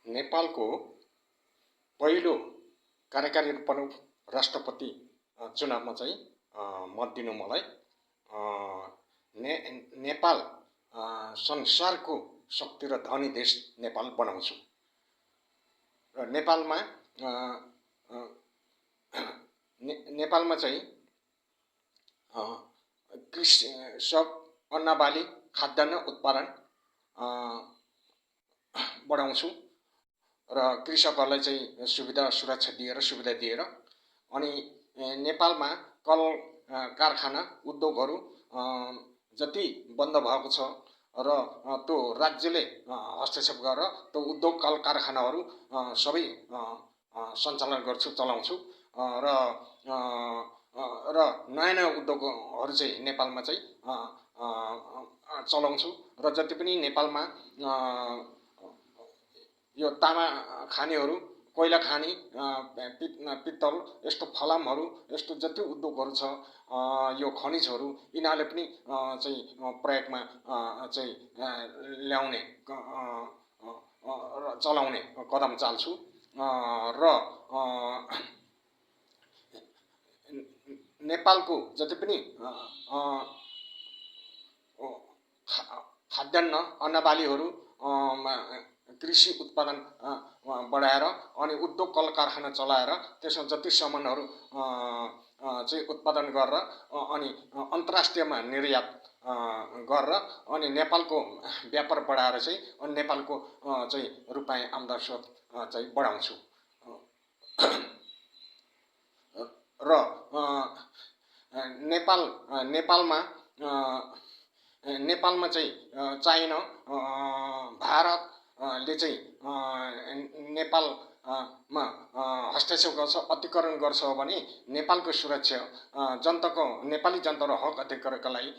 नेपालको पहिलो कार्यकारी प्रमुख राष्ट्रपति चुनावमा चाहिँ मत दिनु मलाई। नेपाल संसारको शक्ति र धनी देश नेपाल बनाउँछु र नेपालमा चाहिँ कृषक अन्नबाली खाद्यान्न उत्पादन बढाउँछु र कृषकहरूलाई चाहिँ सुरक्षा दिएर अनि नेपालमा कल कारखाना उद्योगहरू जति बन्द भएको छ र त्यो राज्यले हस्तक्षेप गरेर त्यो उद्योग कल कारखानाहरू सबै सञ्चालन गर्छु चलाउँछु र नयाँ उद्योगहरू चाहिँ नेपालमा चाहिँ चलाउँछु र जति पनि नेपालमा यो तामा खानेहरू कोइला खानी पित्तल यस्तो फलामहरू यस्तो जति उद्योगहरू छ यो खनिजहरू यिनीहरूले पनि चाहिँ प्रयोगमा चाहिँ ल्याउने चलाउने कदम चाल्छु र नेपालको जति पनि खाद्यान्न अन्नबालीहरू कृषि उत्पादन बढाएर अनि उद्योग कल कारखाना चलाएर त्यसमा जति सामानहरू चाहिँ उत्पादन गरेर अनि अन्तर्राष्ट्रियमा निर्यात गरेर अनि नेपालको व्यापार बढाएर चाहिँ अनि नेपालको चाहिँ रुपैयाँ आम्दानी स्रोत चाहिँ बढाउँछु र नेपालमा चाहिँ चाइना भारतले चाहिँ नेपालमा हस्तक्षेप गर्छ अतिक्रमण गर्छ भने नेपालको सुरक्षा नेपाली जनता र हक अधिकारका लागि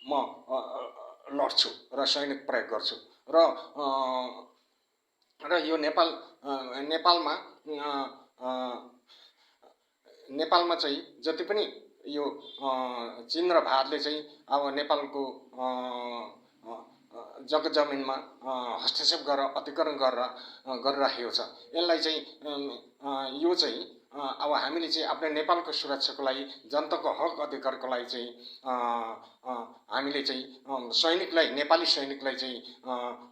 म लड्छु र सैनिक प्रयोग गर्छु र यो नेपालमा चाहिँ जति पनि यो चीन र भारतले चाहिँ अब नेपालको जमिनमा हस्तक्षेप गरेर अतिक्रमण गरिराखेको छ। यसलाई चाहिँ यो चाहिँ अब हामीले चाहिँ आफ्नो नेपालको सुरक्षाको लागि जनताको हक अधिकारको लागि चाहिँ हामीले चाहिँ नेपाली सैनिकलाई चाहिँ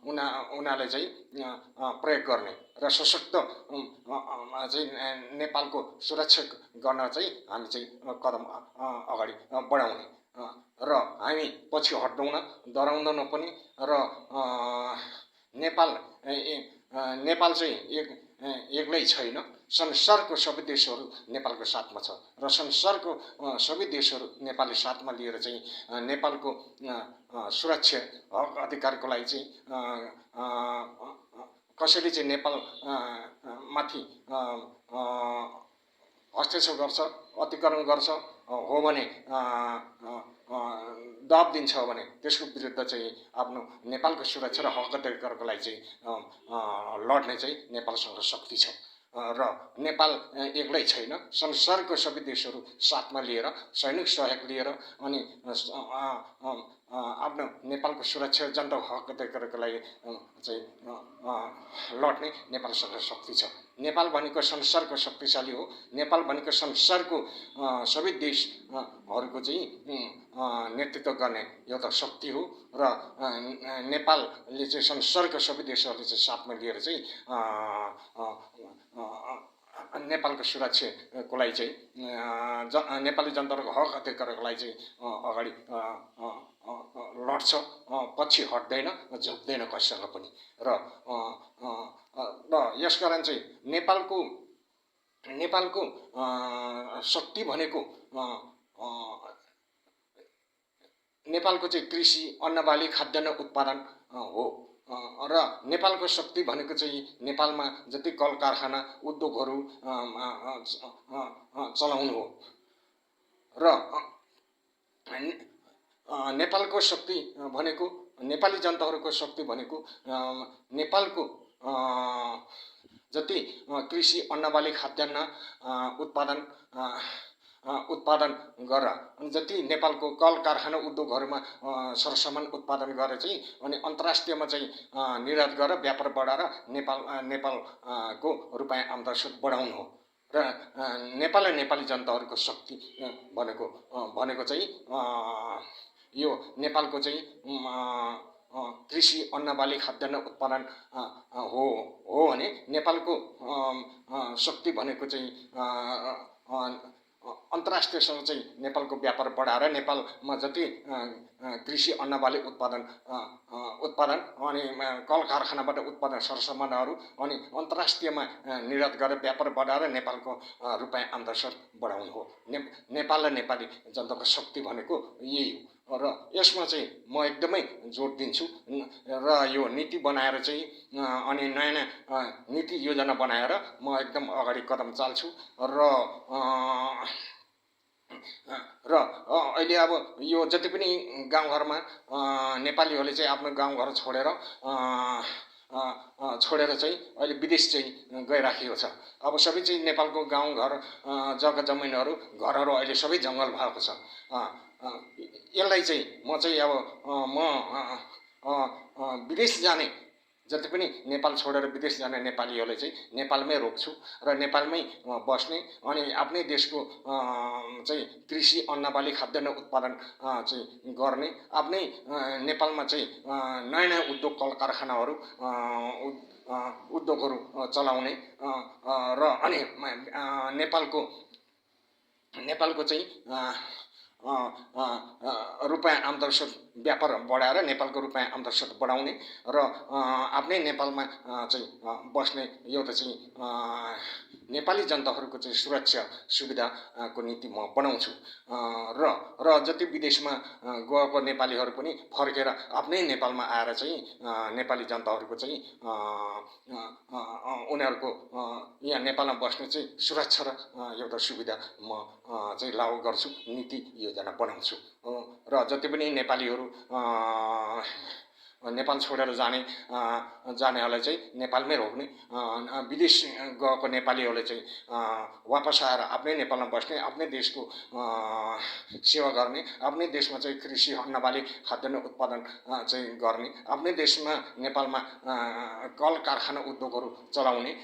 उनीहरूले चाहिँ प्रयोग गर्ने र सशक्त चाहिँ नेपालको सुरक्षा गर्न चाहिँ हामी चाहिँ कदम अगाडि बढाउने र हामी पछि हट्दैनौँ डराउँदैन पनि र नेपाल चाहिँ एक्लै छैन। संसारको सबै देशहरू नेपालको साथमा छ र संसारको सबै देशहरू नेपालले साथमा लिएर चाहिँ नेपालको सुरक्षा हक अधिकारको लागि चाहिँ कसैले चाहिँ नेपाल माथि हस्तक्षेप गर्छ अतिक्रमण गर्छ हो भने दबाब दिन्छ भने त्यसको विरुद्ध चाहिँ आफ्नो नेपालको सुरक्षा र हक अधिकारको लागि चाहिँ लड्ने चाहिँ नेपालसँग शक्ति छ र नेपाल एक्लै छैन। संसारको सबै देशहरू साथमा लिएर सैनिक सहयोग लिएर अनि आफ्नो नेपालको सुरक्षा जनताको हक अधिकारको लागि चाहिँ लड्ने नेपालसँग शक्ति छ। नेपाल भनेको संसारको शक्तिशाली हो। नेपाल भनेको संसारको सबै देशहरूको चाहिँ नेतृत्व गर्ने एउटा शक्ति हो र नेपालले चाहिँ संसारको सबै देशहरूले चाहिँ साथमा लिएर चाहिँ नेपालको सुरक्षाको लागि चाहिँ नेपाली जनताको हक अधिकारको लागि चाहिँ अगाडि लड्छ पछि हट्दैन झुक्दैन कसैसँग पनि र यसकारण चाहिँ नेपालको शक्ति भनेको नेपालको चाहिँ कृषि अन्नबाली खाद्यान्न उत्पादन हो र नेपालको शक्ति भनेको चाहिँ नेपालमा जति कल कारखाना उद्योगहरू चलाउनु हो र नेपालको शक्ति भनेको नेपाली जनताहरूको शक्ति भनेको नेपालको जति कृषि अन्नबाली खाद्यान्न उत्पादन उत्पादन गर अनि जति नेपालको कल कारखाना उद्योगहरूमा सरसामान उत्पादन गरेर चाहिँ अनि अन्तर्राष्ट्रियमा चाहिँ निर्यात गरेर व्यापार बढाएर नेपालको रुपैयाँ आमदानी स्रोत बढाउनु हो र नेपाल र नेपाली जनताहरूको शक्ति भनेको चाहिँ यो नेपालको चाहिँ कृषि अन्नबाली खाद्यान्न उत्पादन हो भने नेपालको शक्ति भनेको चाहिँ अन्तर्राष्ट्रियसँग चाहिँ नेपालको व्यापार बढाएर नेपालमा जति कृषि अन्नबाली उत्पादन अनि कल कारखानाबाट उत्पादन सरसामानहरू अनि अन्तर्राष्ट्रियमा निर्यात गरेर व्यापार बढाएर नेपालको रुपैयाँ आमदानी स्रोत बढाउनु हो। नेपाल र नेपाली जनताको शक्ति भनेको यही हो र यसमा चाहिँ म एकदमै जोड दिन्छु र यो नीति बनाएर चाहिँ अनि नयाँ नयाँ नीति योजना बनाएर म एकदम अगाडि कदम चाल्छु र अहिले अब यो जति पनि गाउँघरमा नेपालीहरूले चाहिँ आफ्नो गाउँघर छोडेर चाहिँ अहिले विदेश चाहिँ गइराखेको छ। अब सबै चाहिँ नेपालको गाउँघर जग्गा जमिनहरू घरहरू अहिले सबै जङ्गल भएको छ। यसलाई चाहिँ म चाहिँ अब विदेश जाने जति पनि नेपाल छोडेर विदेश जाने नेपालीहरूले चाहिँ नेपालमै रोक्छु र नेपालमै बस्ने अनि आफ्नै देशको चाहिँ कृषि अन्नबाली खाद्यान्न उत्पादन चाहिँ गर्ने आफ्नै नेपालमा चाहिँ नयाँ नयाँ उद्योग कल कारखानाहरू उद्योगहरू चलाउने र अनि नेपालको चाहिँ रुपैयाँ आमदानी स्रोत व्यापार बढाएर नेपालको रुपैयाँ आमदानी स्रोत बढाउने र आफ्नै नेपालमा चाहिँ बस्ने एउटा चाहिँ नेपाली जनताहरूको चाहिँ सुरक्षा सुविधाको नीति म बनाउँछु र जति विदेशमा गएको नेपालीहरू पनि फर्केर आफ्नै नेपालमा आएर चाहिँ नेपाली जनताहरूको चाहिँ उनीहरूको यहाँ नेपालमा बस्ने चाहिँ सुरक्षा र एउटा सुविधा म चाहिँ लागू गर्छु, नीति योजना बनाउँछु र जति पनि नेपालीहरू नेपाल छोडेर जानेहरूलाई चाहिँ नेपालमै रोक्ने, विदेश गएको नेपालीहरूले चाहिँ वापस आएर आफ्नै नेपालमा बस्ने, आफ्नै देशको सेवा गर्ने, आफ्नै देशमा चाहिँ कृषि अन्नबाली खाद्यान्न उत्पादन चाहिँ गर्ने, आफ्नै देशमा नेपालमा कल कारखाना उद्योगहरू चलाउने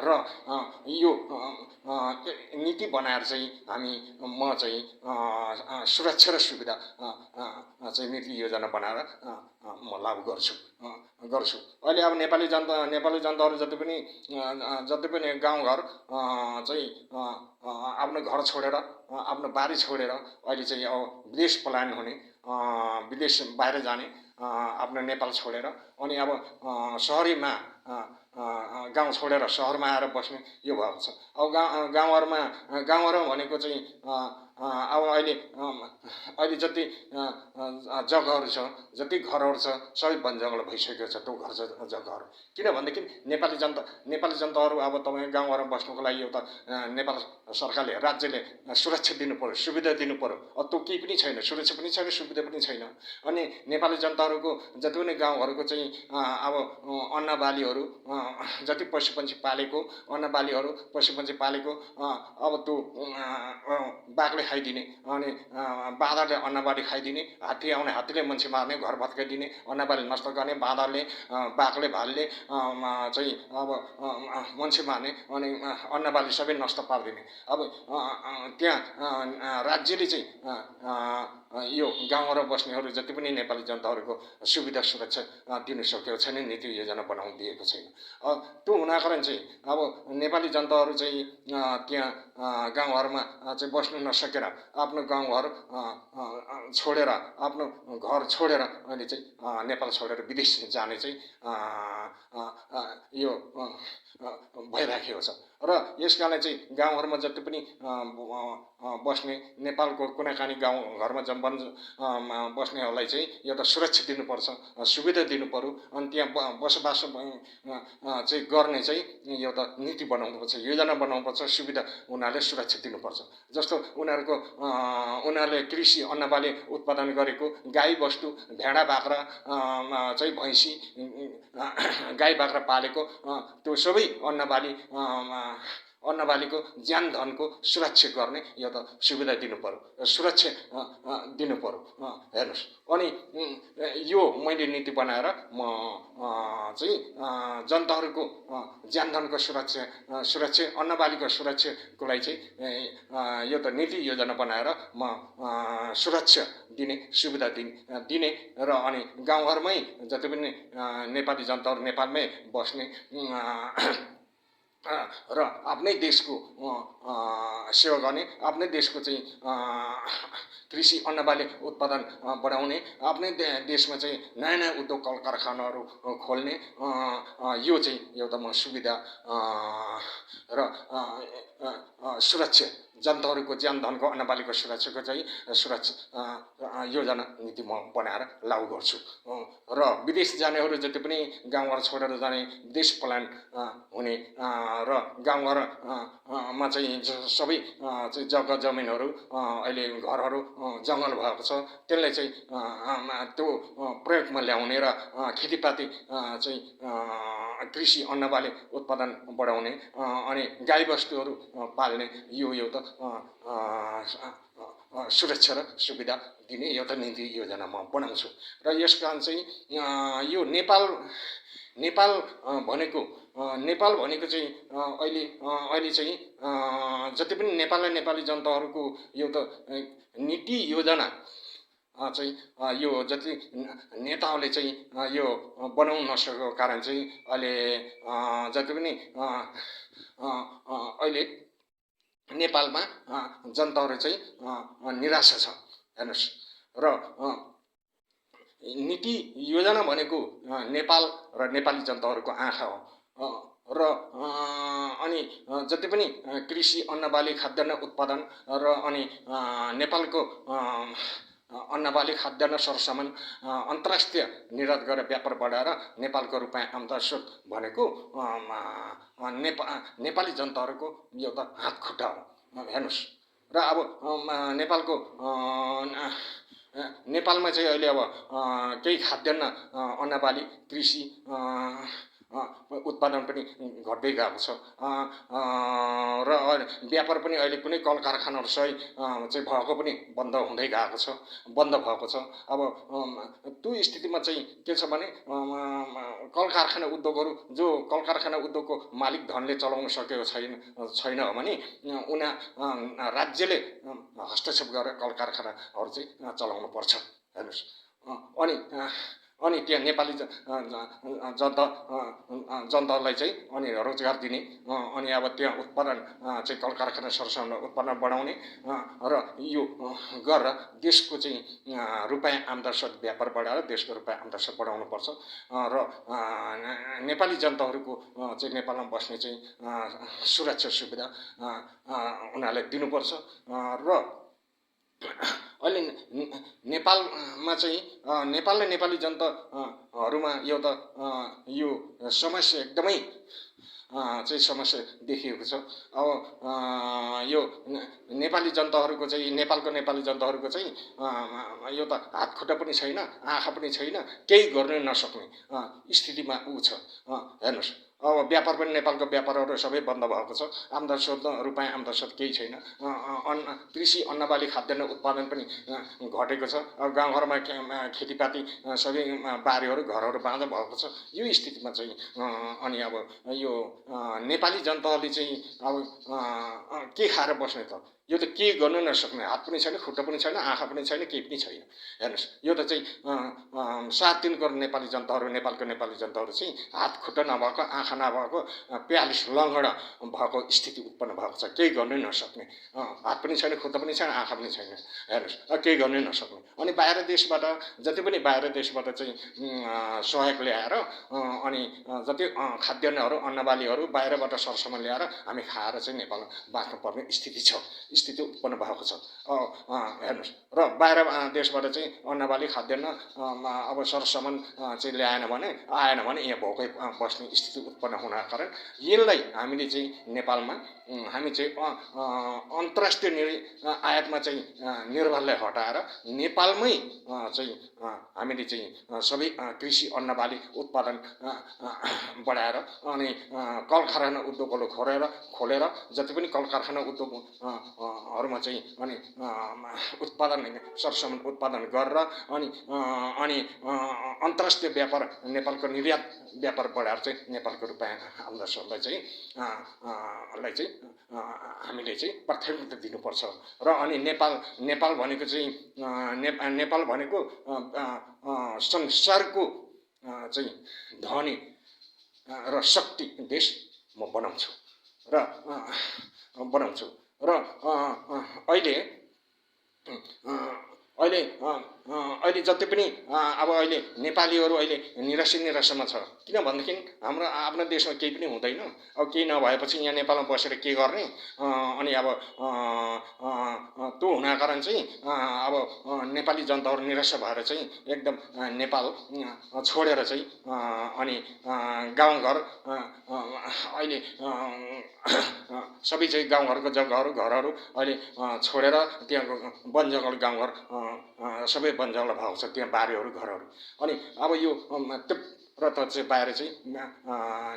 र यो नीति बनाएर चाहिँ म चाहिँ सुरक्षा र सुविधा चाहिँ नीति योजना बनाएर म लागू गर्छु। अहिले अब नेपाली जनताहरू जति पनि गाउँघर चाहिँ आफ्नो घर छोडेर आफ्नो बारी छोडेर अहिले चाहिँ अब विदेश पलायन हुने, विदेश बाहिर जाने, आफ्नो नेपाल छोडेर अनि अब सहरीमा गाउँ छोडेर सहरमा आएर बस्ने यो भएको छ। अब गाउँहरू भनेको चाहिँ अब अहिले जति जग्गाहरू छ, जति घरहरू छ, सबै वन जङ्गल भइसकेको छ त्यो घर जग्गाहरू। किनभनेदेखि नेपाली जनताहरू अब तपाईँ गाउँघरमा बस्नुको लागि एउटा नेपाल सरकारले, राज्यले सुरक्षा दिनु पर्यो, सुविधा दिनु पर्यो। अब त्यो केही पनि छैन, सुरक्षा पनि छैन, सुविधा पनि छैन। अनि नेपाली जनताहरूको जति पनि गाउँघरको चाहिँ अब अन्नबालीहरू जति पशुपन्छी पालेको अन्नबालीहरू पशुपन्छी पालेको अब त्यो बाघले खाइदिने अनि बाँदरले अन्नबाली खाइदिने, हात्ती आउने हात्तीले मान्छे मार्ने, घर भत्काइदिने, अन्नबाली नष्ट गर्ने, बाँदरले बाघले भालुले चाहिँ अब मान्छे मार्ने अनि अन्नबाली सबै नष्ट पारिदिने। अब त्यहाँ राज्यले चाहिँ यो गाउँमा बस्नेहरू जति पनि नेपाली जनताहरूको सुविधा सुरक्षा दिनु सकेको छैन, नीति योजना बनाउन दिएको छैन। त्यो हुनाको कारण चाहिँ अब नेपाली जनताहरू चाहिँ त्यहाँ गाउँघरमा चाहिँ बस्नु नसकेर आफ्नो गाउँघर छोडेर आफ्नो घर छोडेर अहिले चाहिँ नेपाल छोडेर विदेश जाने चाहिँ यो भइराखेको छ र यसकारण चाहिँ गाउँघरमा जति पनि बस्ने नेपालको कुनै कानी गाउँघरमा बस्नेहरूलाई चाहिँ एउटा सुरक्षा दिनुपर्छ, सुविधा दिनु पर्यो अनि त्यहाँ बसोबास चाहिँ गर्ने चाहिँ एउटा नीति बनाउनुपर्छ, योजना बनाउनुपर्छ, सुविधा उनीहरूले सुरक्षा दिनुपर्छ। जस्तो उनीहरूले कृषि अन्नबाली उत्पादन गरेको गाई बस्तु भेडा बाख्रा चाहिँ भैँसी गाई बाख्रा पालेको त्यो सबै अन्नबाली अन्नबालीको ज्यान धनको सुरक्षा गर्ने एउटा सुविधा दिनु पर्यो, सुरक्षा दिनु पर्यो। हेर्नुहोस्, अनि यो मैले नीति बनाएर म चाहिँ जनताहरूको ज्यान धनको सुरक्षा अन्नबालीको सुरक्षाको लागि चाहिँ यो त नीति योजना बनाएर म सुरक्षा दिने सुविधा दिने र अनि गाउँघरमै जति पनि नेपाली जनताहरू नेपालमै बस्ने र आफ्नै देशको सेवा गर्ने, आफ्नै देशको चाहिँ कृषि अन्नबाली उत्पादन बढाउने, आफ्नै देशमा चाहिँ नयाँ नयाँ उद्योग कल कारखानाहरू खोल्ने यो चाहिँ एउटा म सुविधा र सुरक्षा जनताहरूको ज्यान धनको अन्नबालीको सुरक्षाको चाहिँ सुरक्षा योजना नीति म बनाएर लागू गर्छु। र विदेश जानेहरू जति पनि गाउँघर छोडेर जाने, विदेश पलायन हुने र गाउँघरमा चाहिँ सबै चाहिँ जग्गा जमिनहरू अहिले घरहरू जङ्गल भएको छ, त्यसलाई चाहिँ त्यो प्रयोगमा ल्याउने र खेतीपाती चाहिँ कृषि अन्नबाली उत्पादन बढाउने अनि गाईबस्तुहरू पाल्ने यो एउटा सुरक्षा र सुविधा दिने एउटा नीति योजना म बनाउँछु। र यस कारण चाहिँ यो नेपाल भनेको चाहिँ अहिले चाहिँ जति पनि नेपाली जनताहरूको एउटा नीति योजना चाहिँ यो जति नेताहरूले चाहिँ यो बनाउन नसकेको कारण चाहिँ अहिले जति पनि अहिले नेपालमा जनताहरू चाहिँ निराशा छ। हेर्नुहोस्, र नीति योजना भनेको नेपाल र नेपाली जनताहरूको आँखा हो र अनि जति पनि कृषि अन्नबाली खाद्यान्न उत्पादन र अनि नेपालको अन्नबाली खाद्यान्न सरसामान अन्तर्राष्ट्रिय निर्यात गरेर व्यापार बढाएर नेपालको रुपियाँ आमदानी स्रोत भनेको नेपाली जनताहरूको एउटा हात खुट्टा हो। हेर्नुहोस्, र अब नेपालमा चाहिँ अहिले अब केही खाद्यान्न अन्नबाली कृषि उत्पादन पनि घट्दै गएको छ र व्यापार पनि अहिले कुनै कल कारखानाहरू चाहिँ भएको पनि बन्द भएको छ। अब त्यो स्थितिमा चाहिँ के छ भने कल कारखाना उद्योगहरू जो कल कारखाना उद्योगको मालिक धनले चलाउन सकेको छैन भने राज्यले हस्तक्षेप गरेर कल कारखानाहरू चाहिँ चलाउनु पर्छ। हेर्नुहोस्, अनि त्यहाँ नेपाली जनतालाई चाहिँ अनि रोजगार दिने अनि अब त्यहाँ उत्पादन चाहिँ कल कारखाना सरसामान उत्पादन बढाउने र यो गरेर देशको चाहिँ रुपियाँ आमदानी स्रोत व्यापार बढाएर देशको रुपियाँ आमदानी स्रोत बढाउनु पर्छ र नेपाली जनताहरूको चाहिँ नेपालमा बस्ने चाहिँ सुरक्षा सुविधा उनीहरूलाई दिनुपर्छ। र अहिले नेपालमा चाहिँ नेपाल र नेपाली जनताहरूमा एउटा यो समस्या एकदमै चाहिँ समस्या देखिएको छ। अब यो नेपाली जनताहरूको चाहिँ नेपाली जनताहरूको चाहिँ यो त हात खुट्टा पनि छैन, आँखा पनि छैन, केही गर्नै नसक्ने स्थितिमा छ। हेर्नुहोस्, अब व्यापार पनि नेपालको व्यापारहरू सबै बन्द भएको छ, आमदानी स्रोत रुपियाँ आमदानी स्रोत केही छैन, कृषि अन्नबाली खाद्यान्न उत्पादन पनि घटेको छ। अब गाउँघरमा खेतीपाती सबै बारीहरू घरहरू बाँझो भएको छ। यो स्थितिमा चाहिँ अनि अब यो नेपाली जनताहरूले चाहिँ अब के खाएर बस्ने त? यो त के गर्नु नसक्ने, हात पनि छैन, खुट्टा पनि छैन, आँखा पनि छैन, केही पनि छैन। हेर्नुहोस्, यो त चाहिँ 7 दिनको नेपालको नेपाली जनताहरू चाहिँ हात खुट्टा नभएको, आँखा नभएको, 42 लङ्गडा भएको स्थिति उत्पन्न भएको छ, केही गर्नै नसक्ने, हात पनि छैन, खुट्टा पनि छैन, आँखा पनि छैन। हेर्नुहोस्, केही गर्नै नसक्ने। अनि बाहिर देशबाट चाहिँ सहयोग ल्याएर अनि जति खाद्यान्नहरू अन्नबालीहरू बाहिरबाट सरसामान ल्याएर हामी खाएर चाहिँ नेपालमा बाँच्नुपर्ने स्थिति छ। स्थिति उत्पन्न भएको छ। हेर्नुहोस्, र बाहिर देशबाट चाहिँ अन्नबाली खाद्यान्न अब सरसामान चाहिँ आएन भने यहाँ भोकै बस्ने स्थिति उत्पन्न हुनाका कारण यसलाई हामीले चाहिँ नेपालमा हामी चाहिँ अन्तर्राष्ट्रिय आयातमा चाहिँ निर्भरलाई हटाएर नेपालमै चाहिँ हामीले चाहिँ सबै कृषि अन्नबाली उत्पादन बढाएर अनि कल कारखाना उद्योगहरू खोलेर जति पनि कल कारखाना उद्योगहरूमा चाहिँ अनि उत्पादन सरसामान उत्पादन गरेर अनि अन्तर्राष्ट्रिय व्यापार नेपालको निर्यात व्यापार बढाएर चाहिँ नेपालको रुपियाँ आमदानीलाई चाहिँ हामीले चाहिँ प्राथमिकता दिनुपर्छ। र अनि नेपाल भनेको चाहिँ नेपाल भनेको संसारको चाहिँ धनी र शक्ति देश म बनाउँछु र अहिले जति पनि अब अहिले नेपालीहरू अहिले निराशामा छ। किनभनेदेखि हाम्रो आफ्नो देशमा केही पनि हुँदैन। अब केही नभएपछि यहाँ नेपालमा बसेर के गर्ने? अनि अब त्यो हुनाको कारण चाहिँ अब नेपाली जनताहरू निराशा भएर चाहिँ एकदम नेपाल छोडेर चाहिँ अनि गाउँघर अहिले सबै चाहिँ गाउँघरको घरहरू अहिले छोडेर त्यहाँको वन जङ्गल गाउँघर सबै वन जङ्गल भएको छ, त्यहाँ बारीहरू घरहरू। अनि अब यो र त चाहिँ बाहिर चाहिँ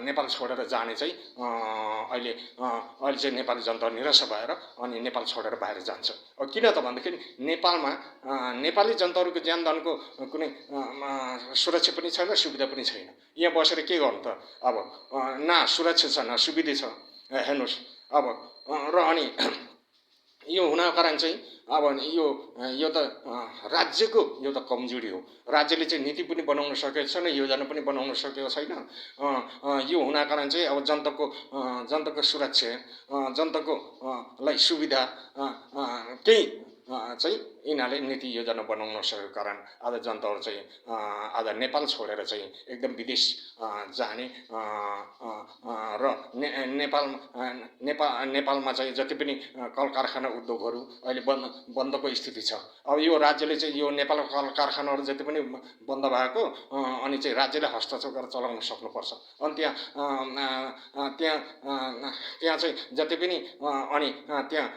नेपाल छोडेर जाने चाहिँ अहिले चाहिँ नेपाली जनता निराशा भएर अनि नेपाल छोडेर बाहिर जान्छ। किन त भन्दाखेरि नेपालमा नेपाली जनताहरूको ज्यानधनको कुनै सुरक्षा पनि छैन, सुविधा पनि छैन। यहाँ बसेर के गर्नु त? अब न सुरक्षा छ न सुविधा छ। हेर्नुहोस् अब र अनि यो हुनाको कारण चाहिँ अब यो त राज्यको यो त कमजोरी हो। राज्यले चाहिँ नीति पनि बनाउन सकेको छैन, योजना पनि बनाउन सकेको छैन। यो हुनाको कारण चाहिँ अब जनताको सुरक्षा, जनताको लाई सुविधा केही चाहिँ यिनीहरूले नीति योजना बनाउन नसकेको कारण आज जनताहरू चाहिँ आज नेपाल छोडेर चाहिँ एकदम विदेश जाने र नेपालमा चाहिँ जति पनि कल कारखाना उद्योगहरू अहिले बन्दको स्थिति छ। अब यो राज्यले चाहिँ यो नेपालको कल कारखानाहरू जति पनि बन्द भएको अनि चाहिँ राज्यले हस्तक्षेप गरेर चलाउन सक्नुपर्छ। अनि त्यहाँ चाहिँ जति पनि अनि त्यहाँ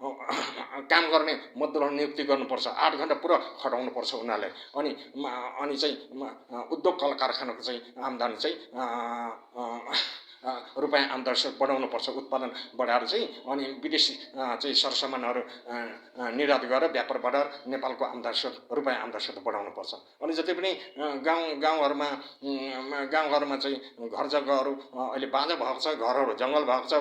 काम गर्ने मजदुरहरू नियुक्ति गर्नुपर्छ, 8 घण्टा पुरा खटाउनुपर्छ उनीहरूले। अनि चाहिँ उद्योग कल कारखानाको चाहिँ आम्दानी चाहिँ रुपियाँ आमदानी बढाउनुपर्छ, उत्पादन बढाएर चाहिँ अनि विदेशी चाहिँ सरसामानहरू निर्यात गरेर व्यापार बढाएर नेपालको आमदानी रुपियाँ आमदानी बढाउनुपर्छ। अनि जति पनि गाउँघरमा चाहिँ घर जग्गाहरू अहिले बाँझो भएको छ, घरहरू जङ्गल भएको छ,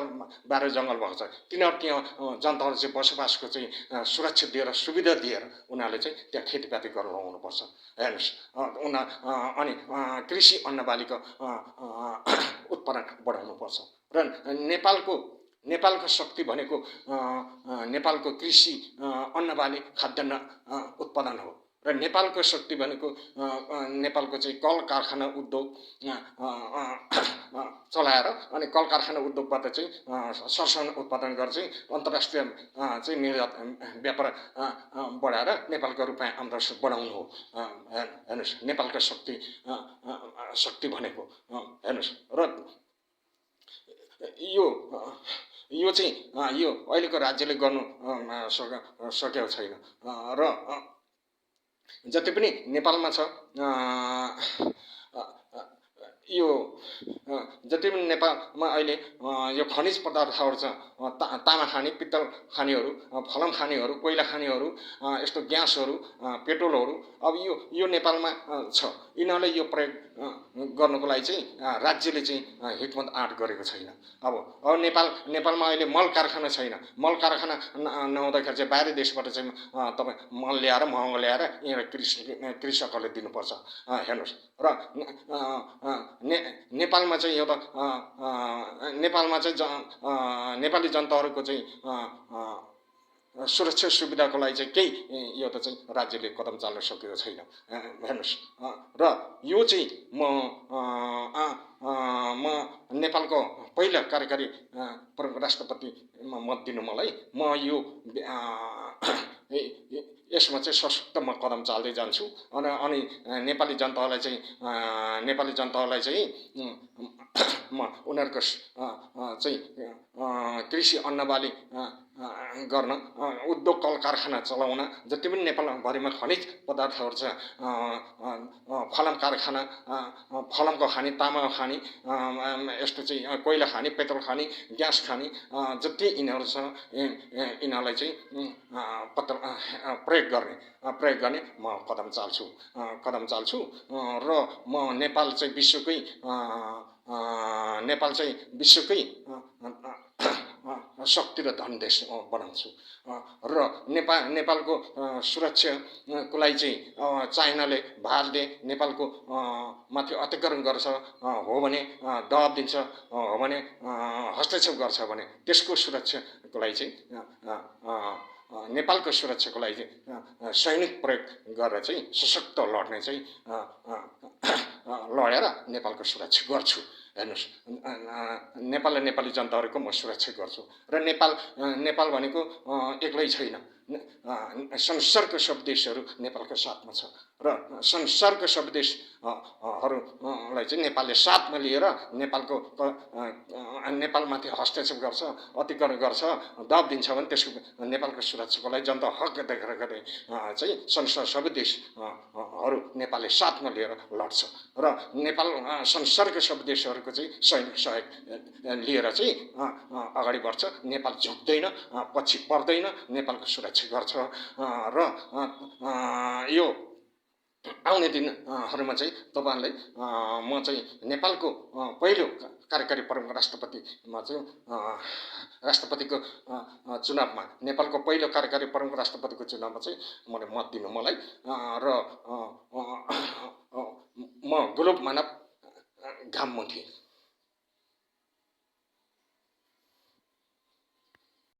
बाह्र जङ्गल भएको छ, तिनीहरू त्यहाँ जनताहरू चाहिँ बसोबासको चाहिँ सुरक्षा दिएर सुविधा दिएर उनीहरूले चाहिँ त्यहाँ खेतीपाती गरेर आउनुपर्छ। हेर्नुहोस् अनि कृषि अन्नबालीको उत्पादन बढाउनुपर्छ। र नेपालको शक्ति भनेको नेपालको कृषि अन्नबाली खाद्यान्न उत्पादन हो। र नेपालको शक्ति भनेको नेपालको चाहिँ कल कारखाना उद्योग चलाएर अनि कल कारखाना उद्योगबाट चाहिँ सरसामान उत्पादन गरेर चाहिँ अन्तर्राष्ट्रिय चाहिँ निर्यात व्यापार बढाएर नेपालको रुपियाँ आमदानी बढाउनु हो। हेर्नुहोस् नेपालको शक्ति भनेको हेर्नुहोस्। र यो चाहिँ यो अहिलेको राज्यले गर्नु सकेको छैन। र जति पनि नेपालमा छ यो जति पनि नेपालमा अहिले यो खनिज पदार्थहरू छ, तामा खानी, पित्तल खानीहरू, फलाम खानीहरू, कोइला खानीहरू, यस्तो ग्यासहरू, पेट्रोलहरू अब यो नेपालमा छ। यिनीहरूले यो प्रयोग गर्नको लागि चाहिँ राज्यले चाहिँ हिक्मत आँट गरेको छैन। अब नेपालमा अहिले मल कारखाना छैन। मल कारखाना नहुँदाखेरि चाहिँ बाहिर देशबाट चाहिँ तपाईँ मल ल्याएर महँगो ल्याएर यहाँ कृषकहरूले दिनुपर्छ। हेर्नुहोस् र नेपालमा चाहिँ एउटा नेपालमा चाहिँ नेपाली जनताहरूको चाहिँ सुरक्षा सुविधाको लागि चाहिँ केही यो त चाहिँ राज्यले कदम चाल्न सकेको छैन। हेर्नुहोस् र यो चाहिँ म म नेपालको पहिलो कार्यकारी प्रमुख राष्ट्रपतिमा मत दिनु मलाई। म यो यसमा चाहिँ सशक्त म कदम चाल्दै जान्छु। अनि नेपाली जनतालाई चाहिँ म उनीहरूको चाहिँ कृषि अन्नबाली गर्न, उद्योग कल कारखाना चलाउन, जति पनि नेपालभरिमा खनिज पदार्थहरू छ, फलाम कारखाना, फलामको खानी, तामाको खानी, यस्तो चाहिँ कोइला खानी, पेट्रोल खानी, ग्यास खानी, जति यिनीहरू छ यिनीहरूलाई चाहिँ प्रयोग गर्ने म कदम चाल्छु। र म नेपाल चाहिँ विश्वकै शक्ति र धन देश बनाउँछु। र नेपालको सुरक्षाको लागि चाहिँ चाइनाले भारतले नेपालको माथि अतिक्रमण गर्छ हो भने, दबाब दिन्छ हो भने, हस्तक्षेप गर्छ भने त्यसको सुरक्षाको लागि चाहिँ नेपालको सुरक्षाको लागि चाहिँ सैनिक प्रयोग गरेर चाहिँ सशक्त लड्ने चाहिँ लडेर नेपालको सुरक्षा गर्छु। हेर्नुहोस्, नेपाल र नेपाली जनताहरूको म सुरक्षा गर्छु। र नेपाल भनेको एक्लै छैन, संसारको सब देशहरू नेपालको साथमा छ। र संसारको सब देशहरूलाई चाहिँ नेपालले साथमा लिएर नेपालमाथि हस्तक्षेप गर्छ, अतिक्रमण गर्छ, दबाब दिन्छ भने त्यसको नेपालको सुरक्षाको लागि जनता हक देखेर चाहिँ संसार सबै देशहरू नेपालले साथमा लिएर लड्छ। र नेपाल संसारको सब देशहरूको चाहिँ सैनिक सहयोग लिएर चाहिँ अगाडि बढ्छ। नेपाल झुक्दैन, पछि पर्दैन, नेपालको सुरक्षा गर्छ। र यो आउने दिनहरूमा चाहिँ तपाईँहरूलाई म चाहिँ नेपालको पहिलो कार्यकारी प्रमुख राष्ट्रपतिमा चाहिँ राष्ट्रपतिको चुनावमा, नेपालको पहिलो कार्यकारी प्रमुख राष्ट्रपतिको चुनावमा चाहिँ मत दिनु मलाई। र म गोलोक मानव घाममुठी।